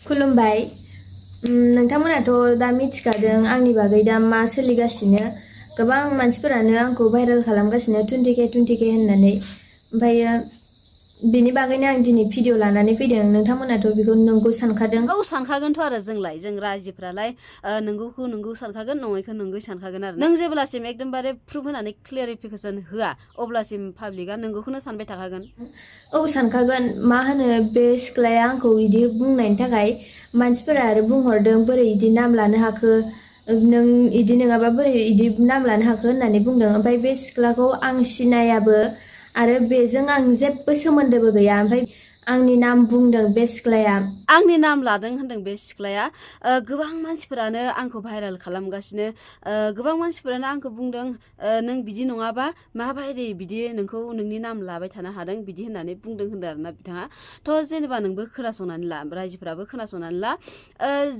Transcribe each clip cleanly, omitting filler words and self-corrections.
खुलुमबाय नोंथांमोनाथ' दा मिथिखादों आंनि बागै दा मा सोलिगासिनो गोबां मानसिफोरानो आंखौ भाइरेल खालामगासिनो 20k होननानै ओमफ्रायो बेनि बागैनो आं दिनै भिडिअ लानानै फैदों नोंथांमोनाथ' बेखौ नंगौ सानखादों औ सानखागोनथ' आरो जों रायजोफ्रालाय नंगौखौ नंगौ सानखागोन नङैखौ नंगौ सानखागोन आरो नों जेब्लासिम एकदमबारे प्रुफ होनानै क्लियारिफिकेसन होआ अब्लासिम पाब्लिकआ नंगौखौनो सानबाय थाखागोन औ सानखागोन मा होनो बे सिख्लाया आंखौ इदि बुंनायनि थाखाय मानसिफोरा आरो बुंहरदों बोरै इदि नाम लानो हाखो नों इदि नङाबा बोरै इदि नाम लानो हाखो होननानै बुंदों ओमफ्राय बे सिख्लाखौ आं सिनायाबो आरो बेजों आं जेबो सोमोन्दोबो गैया ओमफ्राय आंनि नाम बुंदों बे सिख्लाया आंनि नाम लादों होनदों बे सिख्लाया गोबां मानसिफोरानो आंखौ भाइरेल खालामगासिनो गोबां मानसिफोरानो आंखौ बुंदों नों बिदि नङाबा माबायदि बिदि नोंखौ नोंनि नाम लाबाय थानो हादों बिदि होननानै बुंदों होनदों आरोना बिथाङा थ' जेनेबा नोंबो खोनासंनानै ला रायजोफोराबो खोनासंनानै ला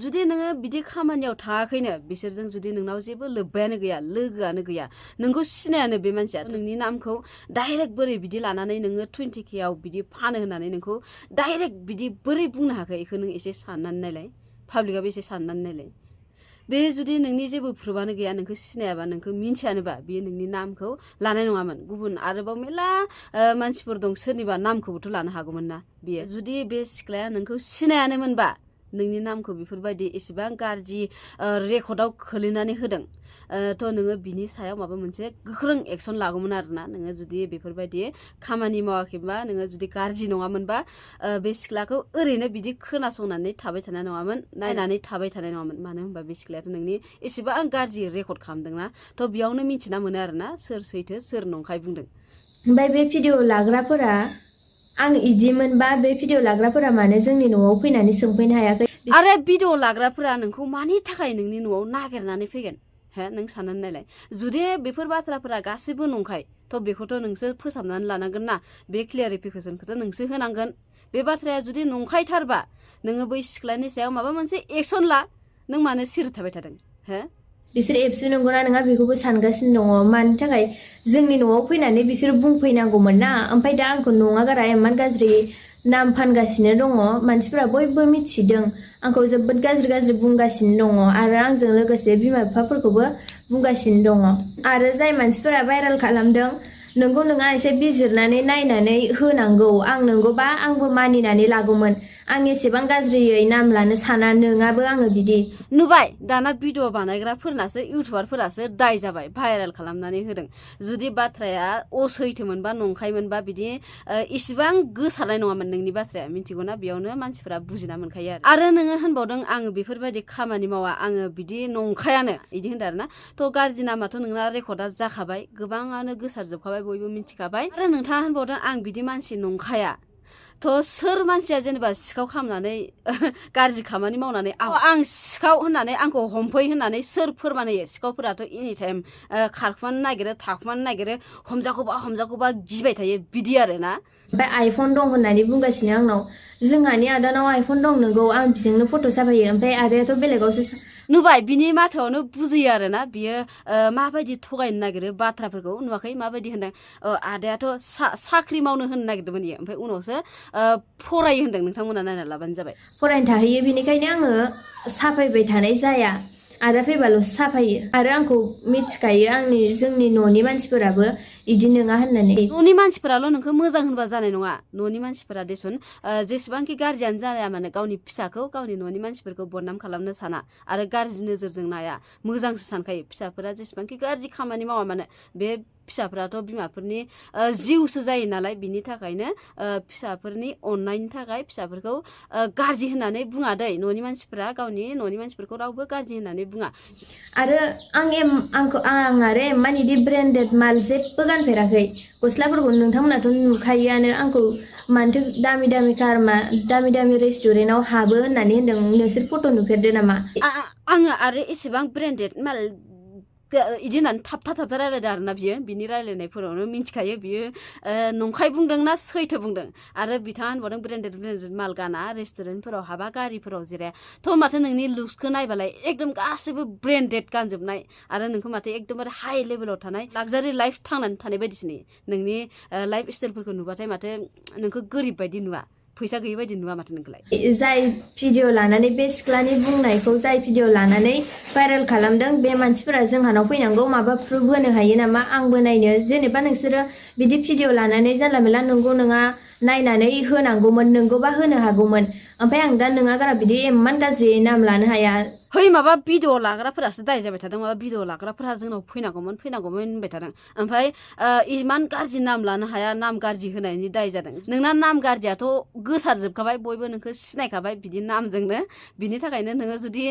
जुदि नोङो बिदि खामानियाव थाङाखैनो बिसोरजों जुदि नोंनाव जेबो लोब्बायानो गैया लोगोआनो गैया नोंखौ सिनायानो बे मानसिया नोंनि नामखौ डाइरेक्ट बोरै बिदि लानानै नोङो 20k आव बिदि फानो होननानै नोंखौ डाइरेक्ट बिदि बोरै बुंनो हाखो बेखौ नों एसे साननानै नायलाय पाब्लिकआबो एसे साननानै नायलाय बे जुदि नोंनि जेबो प्रुफानो गैया नोंखौ सिनायाबा नोंखौ मिन्थियानोबा बेयो नोंनि नामखौ लानाय नङामोन गुबुन आरोबाव मेला मानसिफोर दं सोरनिबा नामखौबोथ' लानो हागौमोन ना बेयो जुदि बे सिख्लाया नोंखौ सिनायानोमोनबा नोंनि नामखौ बेफोरबायदि एसेबां गाज्रि रेकर्डआव खोलैनानै होदों थ' नोङो बिनि सायाव माबा मोनसे गोख्रों एक्सन लागौमोन आरोना नोङो जुदि बेफोरबायदि खामानि मावाखैबा नोङो जुदि गाज्रि नङामोनबा बे सिख्लाखौ ओरैनो बिदि खोनासंनानै थाबाय थानाय नङामोन नायनानै थाबाय थानाय नङामोन मानो होनबा बे सिख्लायाथ' नोंनि एसेबां गाज्रि रेकर्ड खालामदोंना थ' बेयावनो मिन्थिना मोनो आरोना सोर सैथो सोर नंखाय बुंदों ओमफ्राय बे भिडिअ लाग्राफोरा आं इदिमोनबा बे भिडिअ लाग्राफोरा मानो जोंनि न'आव फैनानै सोंफैनो हायाखै आरो भिडिअ लाग्राफोरा नोंखौ मानि थाखाय नोंनि न'आव नागिरनानै फैगोन हे नों साननानै नायलाय जुदि बेफोर बाथ्राफोरा गासैबो नंखाय थ' बेखौथ' नोंसो फोसाबनानै लानांगोन ना बे क्लियारिफिकेसनखौथ' नोंसो होनांगोन बे बाथ्राया जुदि नंखायथारबा नोङो बै सिख्लानि सायाव माबा मोनसे एक्सन ला नों मानो सिरि थाबाय थादों हो बिसोर एबसु नंगौना नङा बेखौबो सानगासिनो दङ मानि थाखाय जोंनि न'आव फैनानै बिसोर बुंफैनांगौमोन ना ओमफ्राय दा आंखौ नङा गारा इमान गाज्रि नाम फानगासिनो दङ मानसिफोरा बयबो मिथिदों आंखौ जोबोद गाज्रि बुंगासिनो दङ आरो आंजों लोगोसे बिमा बिफाफोरखौबो बुंगासिनो दङ आरो जाय मानसिफोरा भाइरेल खालामदों नोंगौ नङा एसे बिजिरनानै नायनानै होनांगौ आं नंगौबा आंबो मानिनानै लागौमोन आं एसेबां गाज्रियै नाम लानो साना नोङाबो आङो बिदि नुबाय दाना भिडिअ बानायग्राफोरनासो इउटुबारफोरासो दाय जाबाय भाइरेल खालामनानै होदों जुदि बाथ्राया असैथोमोनबा नंखायमोनबा बिदि इसेबां गोसारनाय नङामोन नोंनि बाथ्राया मिथिगौना बेयावनो मानसिफोरा बुजिना मोनखायो आरो नोङो होनबावदों आङो बेफोरबायदि खामानि मावा आङो बिदि नंखायानो बिदि होनदों आरोना थ' गाज्रि नामाथ' नोंना रेकर्डआ जाखाबाय गोबाङानो गोसारजोबखाबाय बयबो मिथिखाबाय आरो नोंथाङा होनबावदों आं बिदि मानसि नंखाया थ' सोर मानसिया जेनेबा सिखाव खालामनानै गाज्रि खामानि मावनानै आं सिखाव होननानै आंखौ हमफै होननानै सोर फोरमान होयो सिखावफोराथ' एनि टाइम खारखुमानो नागिरो थाखुमानो नागिरो हमजाखौबा गिबाय थायो बिदि आरोना ओमफ्राय आइफन दं होननानै बुंगासिनो आंनाव जोंहानि आदानाव आइफन दं नोंगौ आं बिजोंनो फट' साफायो ओमफ्राय आदायाथ' बेलेगावसो नुबाय बिनि माथोआवनो बुजियो आरोना बियो माबायदि थगायनो नागिरो बाथ्राफोरखौ नुवाखै माबायदि होनदों आदायाथ' साख्रि मावनो होनो नागिरदोंमोन इयो ओमफ्राय उनावसो फरायो होनदों नोंथांमोना नायना लाबानो जाबाय फरायनो थाहैयो बेनिखायनो आङो साफायबाय थानाय जाया आदा फैबाल'सो साफायो आरो आंखौ मिथिखायो जोंनि न'नि मानसिफोराबो इदि नङा होननानै न'नि मानसिफोराल' नोंखौ मोजां होनबा जानाय नङा न'नि मानसिफोरा देसन जेसेबांखि गाज्रियानो जाया मानो गावनि फिसाखौ गावनि न'नि मानसिफोरखौ बदनाम खालामनो साना आरो गाज्रि नोजोरजों नाया मोजांसो सानखायो फिसाफोरा जेसेबांखि गाज्रि खामानि मावा मानो बे फिसाफोराथ' बिमाफोरनि जिउसो जायो नालाय बिनि थाखायनो फिसाफोरनि अननायनि थाखाय फिसाफोरखौ गाज्रि होननानै बुङा दै न'नि मानसिफोरा गावनि न'नि मानसिफोरखौ रावबो गाज्रि होननानै बुङा आरो आं आरो इमान इदि ब्रेन्डेड माल जेबो गानफेराखै गस्लाफोरखौ नोंथांमोनाथ' नुखायोआनो आंखौ मानोथो दामि दामि रेस्टुरेन्टाव हाबो होननानै होनदों नोंसोर फट' नुफेरदो नामा आङो आरो एसेबां ब्रेन्डेड माल इदि होननानै थाबथा रायलायदों आरोना बियो बिनि रायलायनायफोरावनो मिथिखायो बियो नंखाय बुंदों ना सैथो बुंदों आरो बिथाङा होनबावदों ब्रेन्डेड माल गाना रेस्टुरेन्टफोराव हाबा गारिफोराव जिराया थ' माथो नोंनि लुक्सखौ नायबालाय एकदम गासैबो ब्रेन्डेड गानजोबनाय आरो नोंखौ माथो एकदमबारे हाइ लेभेलाव थानाय लाक्जारि लाइफ थांनानै थानाय बायदिसो नुयो नोंनि लाइफ स्टाइलफोरखौ नुबाथाय माथो नोंखौ गोरिब बायदि नुवा फैसा गैयै बायदि नुवा माथो नोंखौलाय जाय भिडिअ लानानै बे सिख्लानि बुंनायखौ जाय भिडिअ लानानै भाइरेल खालामदों बे मानसिफोरा जोंहानाव फैनांगौ माबा प्रुफ होनो हायो नामा आंबो नायनो जेनेबा नोंसोरो बिदि भिडिअ लानानै जानला मेला नंगौ नङा नायनानै होनांगौमोन नंगौबा होनो हागौमोन ओमफ्राय आं दा नोङा गारा बिदि इमान गाज्रि नाम लानो हाया है माबा भिडिअ लाग्राफोरासो दाय जाबाय थादों माबा भिडिअ लाग्राफोरा जोंनाव फैनांगौमोन होनबाय थादों ओमफ्राय इमान गाज्रि नाम लानो हाया नाम गाज्रि होनायनि दाय जादों नोंना नाम गाज्रियाथ' गोसारजोबखाबाय बयबो नोंखौ सिनायखाबाय बिदि नामजोंनो बिनि थाखायनो नोङो जुदि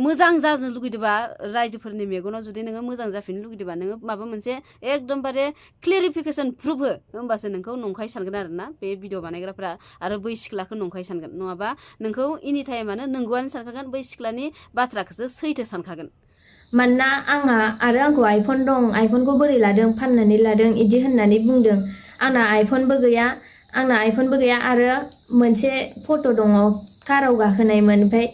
मोजां जानो लुगैदोंबा रायजोफोरनि मेगनाव जुदि नोङो मोजां जाफिननो लुगैदोंबा नोङो माबा मोनसे एकदमबारे क्लियारिफिकेसन प्रुफ हो होमबासो नोंखौ नंखाय सानगोन आरोना बे भिडिअ बानायग्राफोरा आरो बै सिख्लाखौ नंखाय सानगोन नङाबा नोंखौ एनि टाइमानो नंगौआनो सानखागोन बै सिख्लानि बाथ्राखौसो सैथो सानखागोन मानोना आंहा आरो आंखौ आइफन दं आइफनखौ बोरै लादों फाननानै लादों इदि होननानै बुंदों आंना आइफनबो गैया आरो मोनसे फट' दङ काराव गाखोनायमोन ओमफ्राय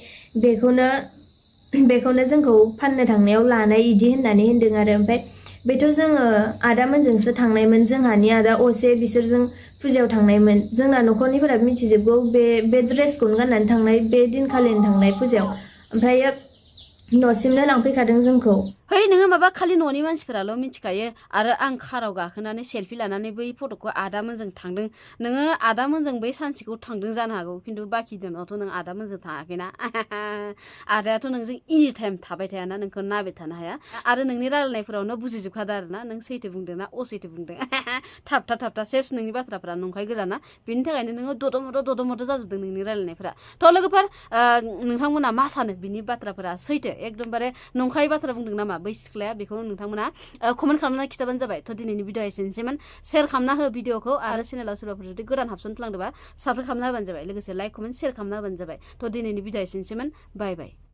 बेखौनो जोंखौ फाननो थांनायाव लानाय इदि होननानै होनदों आरो ओमफ्राय बेथ' जोङो आदामोनजोंसो थांनायमोन जोंहानि आदा असे बिसोरजों फुजायाव थांनायमोन जोंना न'खरनिफोरा मिथिजोबगौ बे ड्रेसखौनो गाननानै थांनाय बे दिनखालिनो थांनाय फुजायाव ओमफ्रायो न'सिमनो लांफैखादों जोंखौ है नोङो माबा खालि न'नि मानसिफोराल' मिथिखायो आरो आं काराव गाखोनानै सेलफि लानानै बै फट'खौ आदामोनजों थांदों नोङो आदामोनजों बै सानसेखौ थांदों जानो हागौ खिन्थु बाखि दिनावथ' नों आदामोनजों थाङाखैना आदायाथ' नोंजों एनि टाइम थाबाय थायाना नोंखौ नायबाय थानो हाया आरो नोंनि रायलायनायफोरावनो बुजिजोबखादों आरोना नों सैथो बुंदों ना असैथो बुंदों थाबथा सेस नोंनि बाथ्राफोरा नंखाय गोजाना बेनि थाखायनो नोङो ददमद जाजोबदों नोंनि रायलायनायफोरा थ' लोगोफोर नोंथांमोना मा सानो बिनि बाथ्राफोरा सैथो एकदमबारे नंखाय बाथ्रा बुंदों नामा बै सिख्लाया बेखौ नोंथांमोना कमेन्ट खालामनानै खिथाबानो जाबाय थ' दिनैनि भिडिअ एसेनोसैमोन शेयार खालामना हो भिडिअखौ आरो चेनेलाव सोरबाफोर जुदि गोदान हाबसनफ्लांदोंबा साबस्क्राइब खालामना होबानो जाबाय लोगोसे लाइक कमेन्ट शेयार खालामना होबानो जाबाय थ' दिनैनि भिडिअ एसेनोसैमोन बाय बाय